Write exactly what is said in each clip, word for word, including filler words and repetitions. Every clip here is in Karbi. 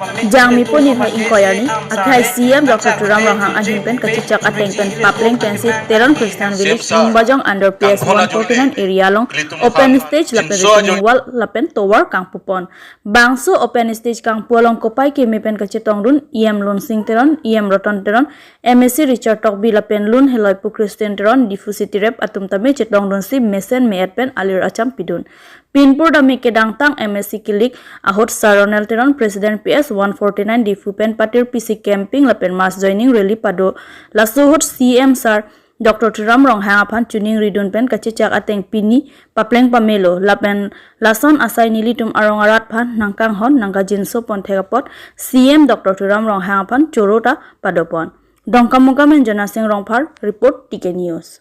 Jangmi punit me ingkoi arni akhai C M Doctor Tuliram Ronghang ahin pen kachechak ateng pen papleng pensi Teron Christian Village Lumbajong under P S one forty-nine area along open stage lapen retaining wall lapen tovar kangpupon. Bangso open stage kangpu along kopai keme pen kachetongdun E M Lunsing Teron, E M Ratan Teron, M A C Richard Tokbi lapen lun heloi pu Christian Teron, Diphu City Rep atum tame chetongdunsi mesen me-et pen alir acham pidun. Pinpur tame kedamtang M A C kilik ahut Sir Ronald Teron, President P S one forty-nine Diphu pen patir pisi camping lapen mass joining rally pado. Laso ahut C M Sir Doctor Tuliram Ronghang aphan chuning ridun pen kachechak ateng pini papleng pamelo lapen lason asai nelitum arong arat aphan nangkanghon nangkajinso pon thek apot C M Doctor Tuliram Ronghang aphan choro ta padopon. Dongkamukam pen Jona Singh Rongphar, report T K News.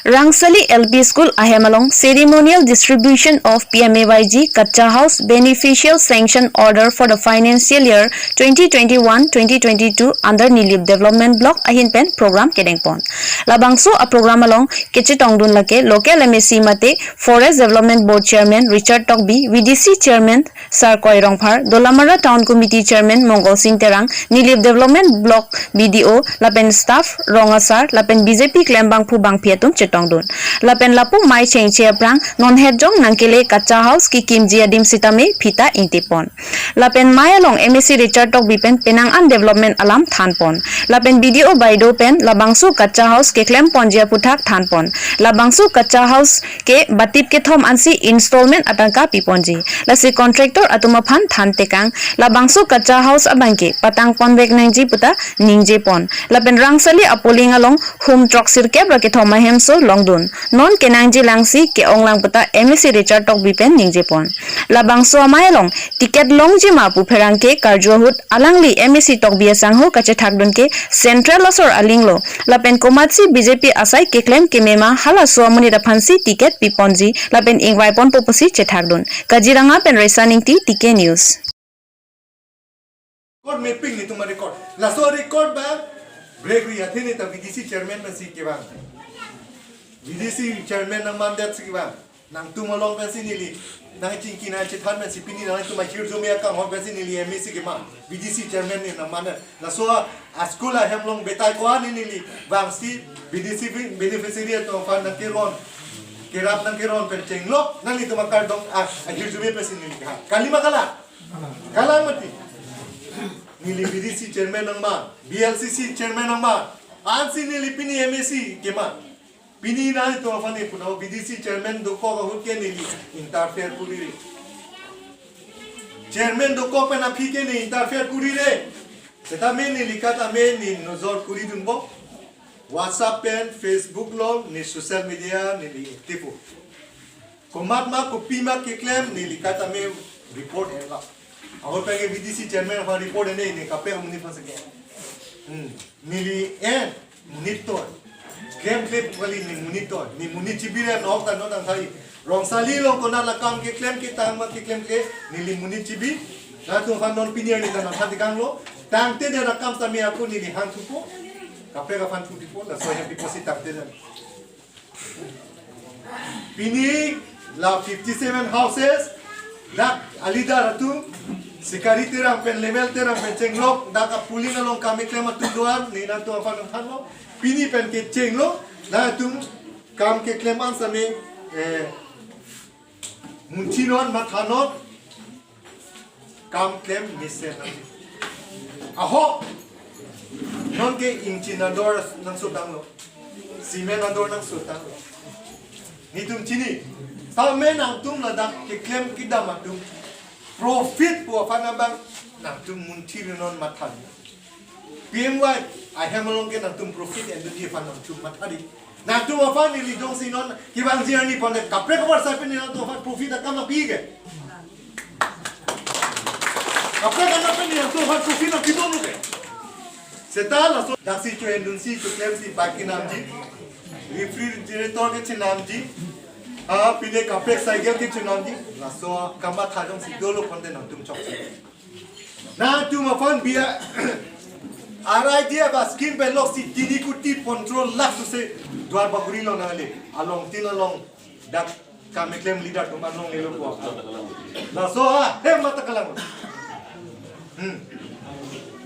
Rangsali L P School ahem along ceremonial distribution of P M A Y G Kacha House Beneficial Sanction Order for the financial year twenty twenty-one twenty twenty-two under Nilip Development Block ahin pen program kedengpon. Labangso a program along kechetongdun lake local M A C mate Forest Development Board Chairman Richard Tokbi, V D C Chairman Sir Koi Rongphar, Dolamara Town Committee Chairman Mongol Singh Terang, Nilip Development Block B D O, lapen staff, rong asar, lapen B J P klembangphu bangphi atum chetongdun. Lapen lapu mei chengche aphrang, non hetjong nangkele Kacha House kekimji adim sitame phita ingtipon. Lapen mei along M A C Richard Tokbi pen penang an development alam thanpon. Lapen B D O Baido pen labangso Kacha House keklemponji aputhak thanpon. Labangso Kacha House ke batip kethom ansi installment atangka piponji. Lasi contractor atum aphan thantekang, labangso Kacha House abangke patangponvek nangji puta ningjepon. Lapen Rangsali a polling along hum throksirkep ra kethom ahemso longdun. Non kenangji langsi ke-onglang puta M A C Richard Tokbi pen ningjepon. Labangso amei along ticket longji ma pu pherangke karju ahut alangli M A C Tokbi asangho kachethakdun ke Central asor alinglo. Lapen komatsi B J P asai keklem keme ma halaso amonit aphansi ticket piponji lapen ingvaiponpo pusi chethakdun. Kaziranga pen Resa Ingti, T K News. Record mapping nelitum record. Laso record ba break ri athini ta V D C chairman pensi kevang. V D C chairman nangmandet si kevang. Nangtum along pensi neli nangchingki nangchethan pensi pini nangtum ahirjume akanghon pensi neli M A C kema. V D C chairman ne nangmandet. Laso a school ahem along betai ko-an neli vangsi V D C beneficiary atum aphan nangkeron. Kerap nangkeron pen chenglo. Nanglitum akardom a ahirjume pensi neli kehang. Kali ma kalang? Kalang mati. Neli V D C chairman nangman, V L C C chairman nangman. Ansi neli pini M A C kema. Pini nangtum aphan ne puno V D C chairman dokok ahut ke neli interfere kurire. Chairman dokok pen aphi ke ne interfere kurire. Setame neli katame ne nojor kuridunbom. WhatsApp pen, Facebook along, ne social media, neli active-o. Komat ma kopi ma keklem neli katame report enlo. Ahut penke V D C chairman aphan report ene ne kape amonit aphan seke. Hmm. Neli en monitor. Klemkle pu kali ne monitor. Ne monit chibi re nok ta no tangthai. Rangsali along konat la kam keklem ketang ma keklem ke neli monit chibi. Nangtum aphan non pini arni ta nangthantekanglo. Tangte de rakam tame ako neli hangthupo. Kaprek aphan thupo. Laso ahem pipo si tangte de. Pini la fifty seven houses, dak a leader atum, Sikari Terang pen Level Terang pen chenglok, dak a polling along kam keklem atum do-an, ne nangtum aphan nangthanlo, pini pen kechenglo, nangtum kam keklem an same, eh, munchinon mathanon, kam klem mesen nang. Ahok. Nonke ingchin ador nangsotanglo. Cement ador nangsotanglo. Nelitum chini. Tame nangtum ladak keklem kedam atum. Profit pu aphan abang nangtum munthiri non mathan. P M Y ahem along ke nangtum profit endunji aphan nangtum mathari. Nangtum aphan neli jongsi non kevangji arni pon de kaprek kaprek sai pen nangtum aphan profit akam api ke. Kaprek akam pen nangtum aphan profit akam api bom ke. Seta laso daksi cho endunsi cho klemsi bike kenamji. Refrigerator kechenamji. Ah, pine kaprek cycle kechenamji. Laso kamatha jongsi dolo pon de nangtum chokche. Nangtum aphan biya R I D F a-scheme pen loksi tini kuti pondro lakh suse Duar Bagori along nangle. Along tin along dak kam keklem leader atum along lelo ko. Laso ahem mata kalang.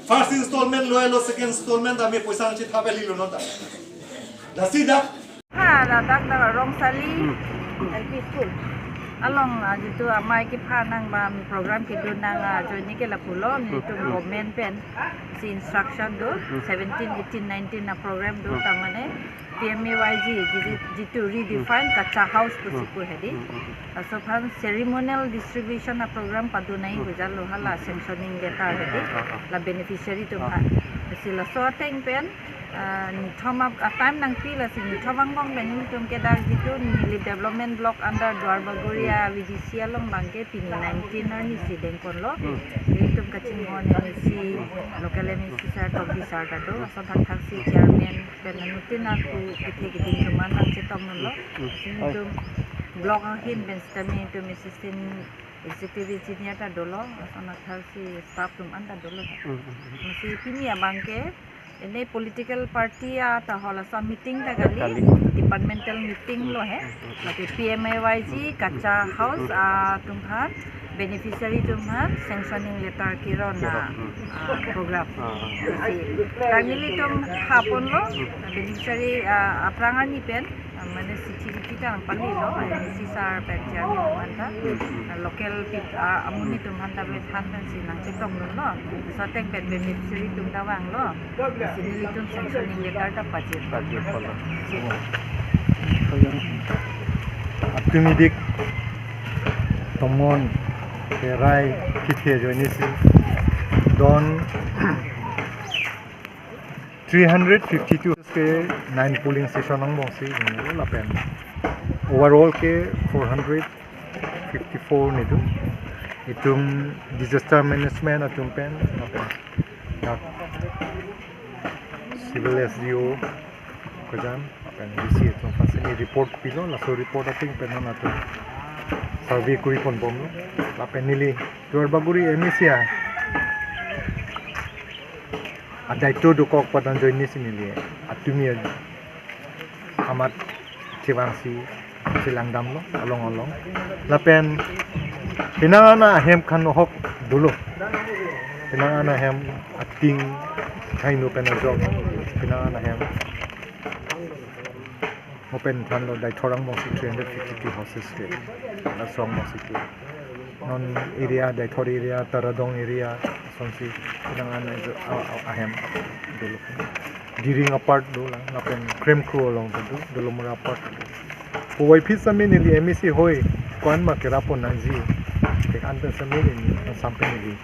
First installment lo, lo second installment ami poisa nangchethap eli lo non ta. Lasi dak. Ha, ladak dak Rongsali L P School along, ah, jitu amei kepha nang bam program kedo nang, ah, ajoine ke lapulo, nelitum government pen si instruction do, seventeen, eighteen, nineteen a program do, ta mane P M A Y G, ji-, jitu redefine kacha house pusi pu hedi. Laso aphan ceremonial distribution a program pado nangji pu jalo, hala sanctioning letter hedi. La beneficiary atum aphan. Si laso ateng pen, ah, nithom ap-, a time nangpi, lasi nithom angbong pen nelitum ke dak jitu neli development block under Duarbagori a V D C along abangke pini nineteen arni si dengponlo. Nelitum kachinghon M A C, local M A C sir, Tokbi sir ta do, laso thakthak si chairman pen anuttin ako kethe keding atum an nangchetong nanglo. Nelitum block ahin pen sitame nelitum assistant executive engineer ta dolo, lason athak si staff atum an ta dolo. Lasi pini abangke, ene political party ata hol aso meeting ta kali, kali. Departmental meeting lo he. Lake P M A Y G, kacha house, ah, atum aphan, beneficiary atum aphan sanctioning letter keron a, ah, program. Lasi, ta nelitum haponlo, beneficiary, ah, aphrang arni pen, ah, mane chithi chithi ta nangpalilo, M A C sir pen chairman atum an ta, ah, local peop-, ah, amonit atum aphan ta pen than pensi nangchetong nanglo, laso ateng pen beneficiary atum ta vanglo. Lasi nelitum sanctioning letter ta pajir. Pajir polo. Atumi dik tomon kerai kithe ajoine si don three hundred fifty-two ke nine polling station angbong si, lapen overall ke four hundred fifty-four netum. Itum disaster management atum pen, lapen dak civil S D O kejam, lapen D C atum aphan si report pilo, laso report ateng pen non atum survey kuri ponbomlo. Lapen neli Duarbagori M A C a, adaito dokok padan ajoine si neli atumi amat chevangsi chelang damlo along along. Lapen penang an ahem khan ahok dolo. Penang an ahem ating haino pen ajok. Penang an ahem open thanlo, Deithor angbong si three hundred fifty-two houses ke. Laso angbong si ke. Non area, Deithor area, Taradong area, asonsi penang an ajo-, a-, a-, ahem dolo. Diring apart dolang, lapen Kremkro along do, Dolamara apart do. Puvoiphit sitame neli M A C hoi, ko-an ma kerap pon nangji. Thek-an pen sitame neli, sampai neli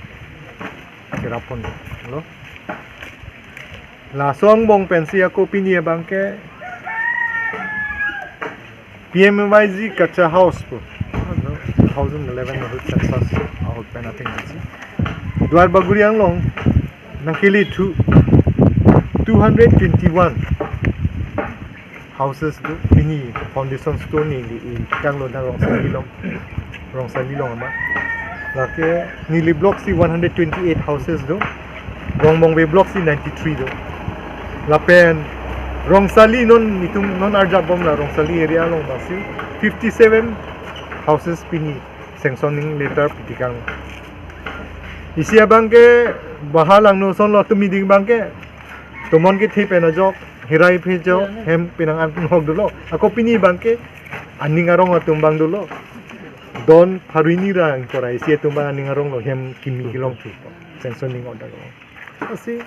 kerap ponlo. Laso angbong pensi ako pini abangke P M A Y G Kacha House pu two thousand eleven ahut census ahut pen ateng si Duarbagori along nangkele thu two hundred twenty-one houses do, pini foundation stone neli ikanglo dak Rongsali along, Rongsali along ama. Lake neli block si one hundred twenty-eight houses do, Rongbongve block si ninety-three do. Lapen Rongsali non itum non arjap bom la Rongsali area along abang si fifty-seven houses pini sanctioning letter pitikang. Isi abangke bahar langno asonlo, tumi dik abangke tomon kethe pen ajok, herai phe ajok, hem penang an ahok dolo. Ako pini abangke aning arong atum abang dolo. Don pharo hini ra ingkoi ra isi atum abang aning arong lo, hem kimi kelong thu. Sanctioning order lo. Lasi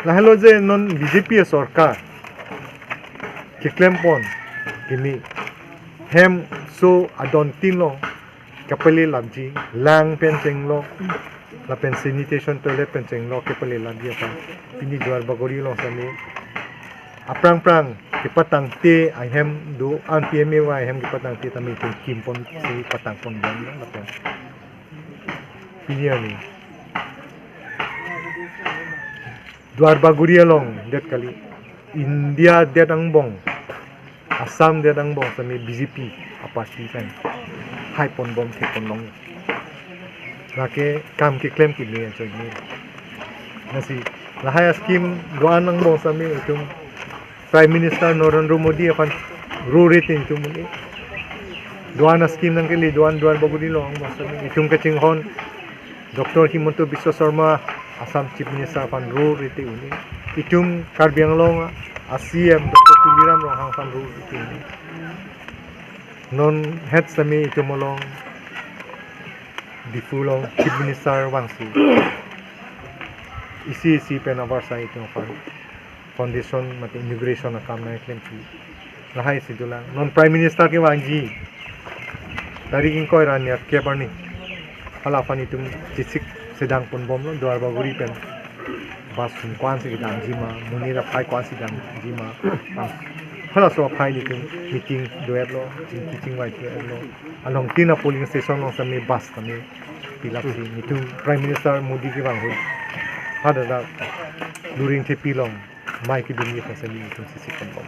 lahelo je non B J P asorkar keklem pon kimi, hem so adon tin lo kepale lamji, lang pen chenglo, lapen sanitation toilet pen chenglo kepale lamji aphan pini Duarbagori along sitame aphrang phrang kepatangte ahem do, an P M A Y ahem kepatangte tame itum kim ponsi patang ponbomlo lapen pini arni Duarbagori along det kali, India det angbong, Assam det angbong sitame B J P aparty pen hai ponbom, the ponlong. Lake kam keklem kimi ajoine. Lasi lahai ascheme do-an angbong sitame itum Prime Minister Narendra Modi aphan rore tin itum un-e. Do-an ascheme nangkele do-an Duarbagori along angbong sitame itum kachinghon Doctor Himanta Biswa Sarma Assam Chief Minister aphan ro rite un-e. Itum Karbi Anglong a-C M Doctor Tuliram Ronghang aphan ro rite un-e. Non het sitame itum along Diphu along Chief Minister vangsi isi isi pen avarsai itum aphan foundation mate inauguration akam nangklemsi lahai si dolang. Non Prime Minister kevangji tarik ingkoi ra nerkep arni hala aphan itum chesik sedang ponbomlo Duarbagori pen. Bus sung ko-ansi kedamji ma, monit aphai ko-ansi damji ma. Halaso aphai nelitum meeting do-etlo, chingki chingvai do-etlo. Along tin a-polling station along sitame bus sitame pilapsi nelitum Prime Minister Modi kevang ahut hadak Luringthepi along mei kedunji aphan sitame nelitum chesik ponbom.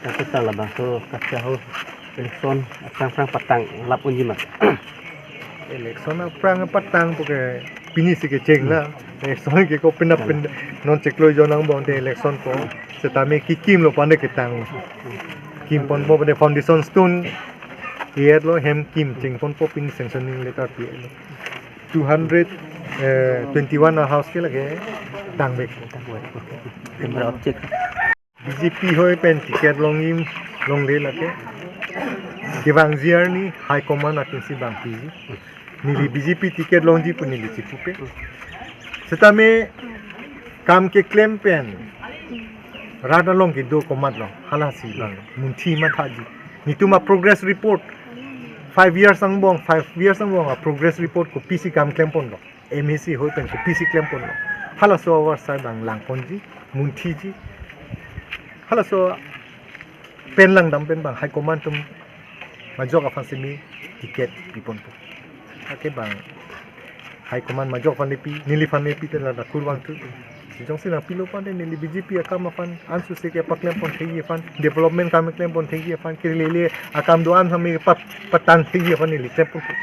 Tapi ta labangso kachehang election aphrang aphrang patang lap unji ma? Election aphrang patang puke pinisi kecheng la. Election ke ko pinap pin non chiklo jon angbong te election ko. Sitame kekimlo pande ketang. Kim ponpo pande foundation stone. Iyet lo hem kim cheng ponpo pin sanctioning letter pi-etlo. Two hundred, eh, twenty-one a-house ke lake tangvek. Camera object. B J P hoi pen ticket longji longle lake. Kevangji arni High Command atumsi vangpiji. Neli B J P ticket longji pu neli chipupe. Sitame kam keklem pen rat along kedo komatlo, halasi vang munthi mathaji. Nelitum a-progress report five years angbong, five years angbong a-progress report kopisi kam klemponlo. M A C hoi pen kopisi klemponlo. Halaso avarsai vang langponji, munthiji. Halaso pen langdam pen vang High Command atum majok aphan sitame ticket piponpo. Lake vang High Command majok aphan le pi, neliphan le pi te ladak kurvangthu. Si jongsi nangpilo pande neli B J P akam aphan ansose kepaklem ponthekji aphan, development kam klem ponthekji aphan, kelele akam do-an sitame pat-, patan thekji aphan neli klemponpo.